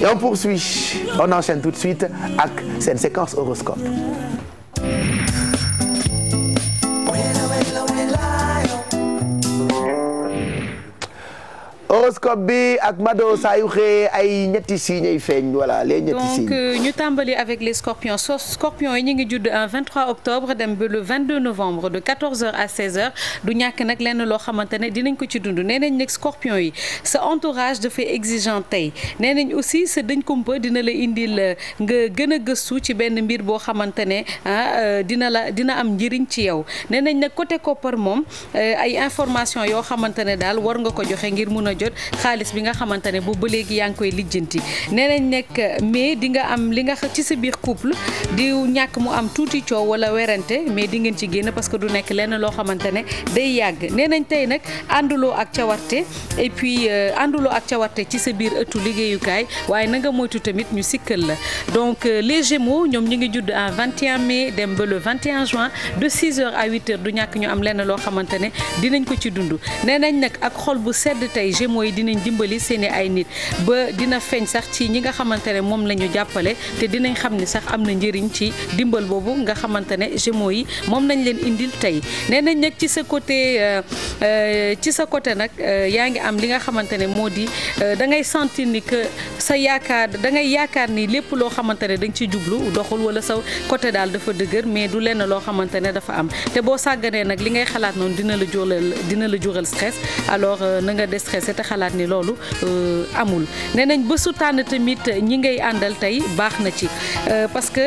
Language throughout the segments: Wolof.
Et on poursuit, on enchaîne tout de suite ak seen séquence horoscope. horoscope bi ak Mado saa yu xëyee ay ñetti signes ay feeñ voilà les ñetti signes. donc ñu tàmbali avec les scorpions scorpions yi ñu ngi judd un 23 octobre dem ba le 22 novembre de 14h à 16h du ñàkk nag lenn loo xamante ne dinañ ko ci dund nee nañ nag scorpion yi sa entourage dafay exigeant tey nee nañ aussi sa dëñ kumpa dina la indil nga gën a gëstu ci benn mbir boo xamante ne dina am njëriñ ci yow nee nañ nag côté koppar moom ay information yoo xamante ne daal war nga ko joxe ngir mun a jot xaalis bi nga xamante ne boobu ba léegi yaa ngi koy lijjanti nee nañ nekk mais di nga am li nga ci sa biir couple di ñàkk mu am tuuti coow wala werante mais di ngeen ci génn parce que du nekk lenn loo xamante ne day yàgg nee nañ tey nag ànduloo ak cawarte et puis ànduloo ak cawarte ci sa biir ëttu liggéeyukaay waaye na nga moytu tamit ñu sikkal la donc les Gémeaux ñoom ñu ngi judd en 21 mai dem ba le 21 juin de 6h à 8h du ñàkk ñu am lenn loo xamante ne dinañ ko ci dund nee nañ nag ak xol bu sedd tey mooy dinañ dimbali seeni ay nit ba dina feeñ sax ci ñi nga xamante ne moom la ñu jàppale te dinañ xam ni sax am na njëriñ ci dimbal boobu nga xamante ne Gémeaux yi moom nañ leen indil tey nee nañ nag ci sa côté nag yaa ngi am li nga xamante ne moo di da ngay sentir ni que sa yaakaar da ngay yaakaar ni lépp loo xamante ne da nga ci jublu doxul wala sa côté daal dafa dëgër mais du lenn loo xamante ne dafa am te boo sàgganee nag li ngay xalaat noonu dina la jural stress alors na nga déstressé te xalaat ni loolu amul nee nañ bésu tànn tamit ñi ngay àndal tey baax na ci parce que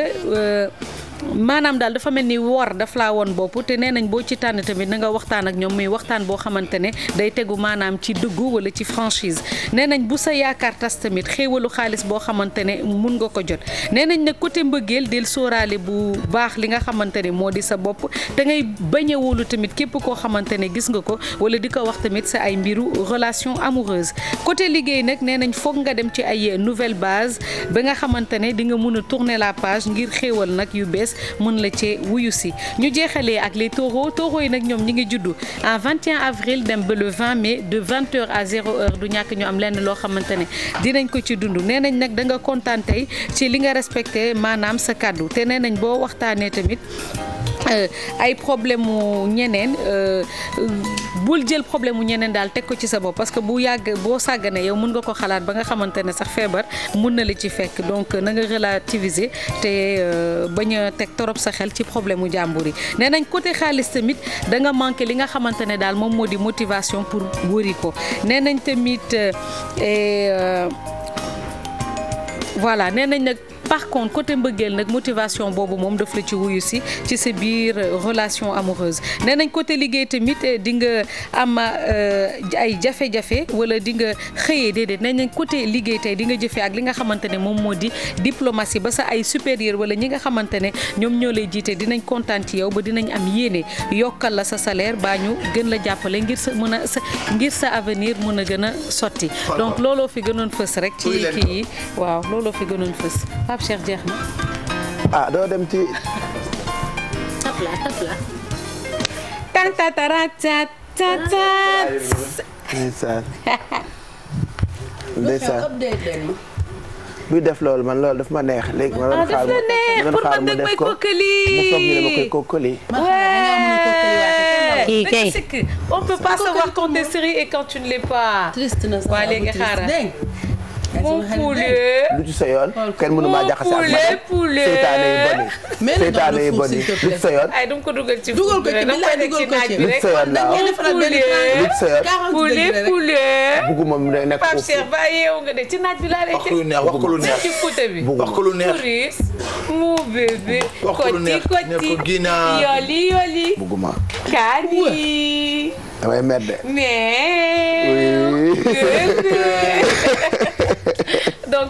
maanaam daal dafa mel ni wor daf laa woon bopp te nee nañ boo ci tànn tamit na nga waxtaan ak ñoom muy waxtaan boo xamante ne day tegu maanaam ci dëggu wala ci franchise nee nañ bu sa yaakaar tas tamit xéewalu xaalis boo xamante ne mun nga ko jot nee nañ nag côté mbëggeel del sóoraale bu baax li nga xamante ne moo di sa bopp te ngay bañ a wóolu tamit képp koo xamante ne gis nga ko wala di ko wax tamit sa ay mbiru relation amoureuse côté liggéey nag nee nañ foog nga dem ci ay nouvelle base ba nga xamante ne di nga mun a tourner la page ngir xéewal nag yu bees mën la cee wuyu si ñu jeexalee ak les taureaux yi nag ñoom ñi ngi juddu en 21 avril dem ba le 20 mai de 20h à 0h du ñàkk ñu am lenn loo xamante ne dinañ ko ci dund nee nañ nag da nga kontaan tey ci li nga respecté maanaam sa kàddu te nee nañ boo waxtaanee tamit ay problème mu ñeneen bul jël problème mu ñeneen daal teg ko ci sa bopp parce que boo sàgganee yow mën nga ko xalaat ba nga xamante ne sax feebar mën na la ci fekk donc na nga relativiser te bañ a teg torop sa xel ci problème mu jàmbur yi nee nañ côté xaalis tamit da nga manqué li nga xamante ne daal moom moo di motivation pour wëri ko nee nañ tamit voilà nee nañ nag par contre côté mbëggeel nag motivation boobu moom daf la ci wuyu si ci sa biir relation amoureuse nee nañ côté liggéey tamit di nga am ay jafe-jafe wala di nga xëyee déedéet nee nañ côté liggéey tey di nga jëfee ak li nga xamante ne moom moo di diplomatie ba sa ay supérieur wala ñi nga xamante ne ñoom ñoo lay jiite dinañ kontaan ci yow ba dinañ am yéene yokkal la sa salaire baa ñu gën la jàppale ngir sa avenir mën a gën a sotti donc looloo fi gënoon fës rek ci kii yi waaw looloo fi gënoon fës Cheikh jeex na doo dem ci tapla buy def loolu man loolu daf ma neex léegi ma doon xaar mu def ko mu foog ñu dama koy kokkali on peut pas savoir quand t'es sérieux et quand tu ne l'es pas waa léegi xaaral mon poulet lu ci sa yoon kenn mënu maa jaxase ak poulet seytaane yi bon yi lu ci sa yoon ay dama ko dugal ci dugal ko ci billaay dugal ko ci lu ci sa yoon laaw lu ci sa yoon poulet bugguma mu nekk Pape Cheikh ba yeewu nga de ci naaj bi laa lay teg wax ko lu neex ci fuute bi wax ko lu neex Maurice mon bébé wax ko lu neex ne ko ginaar yoli bugguma kaani damay merde mais donc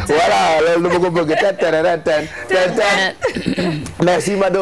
voilà loolu dama ko bëgg merci Mado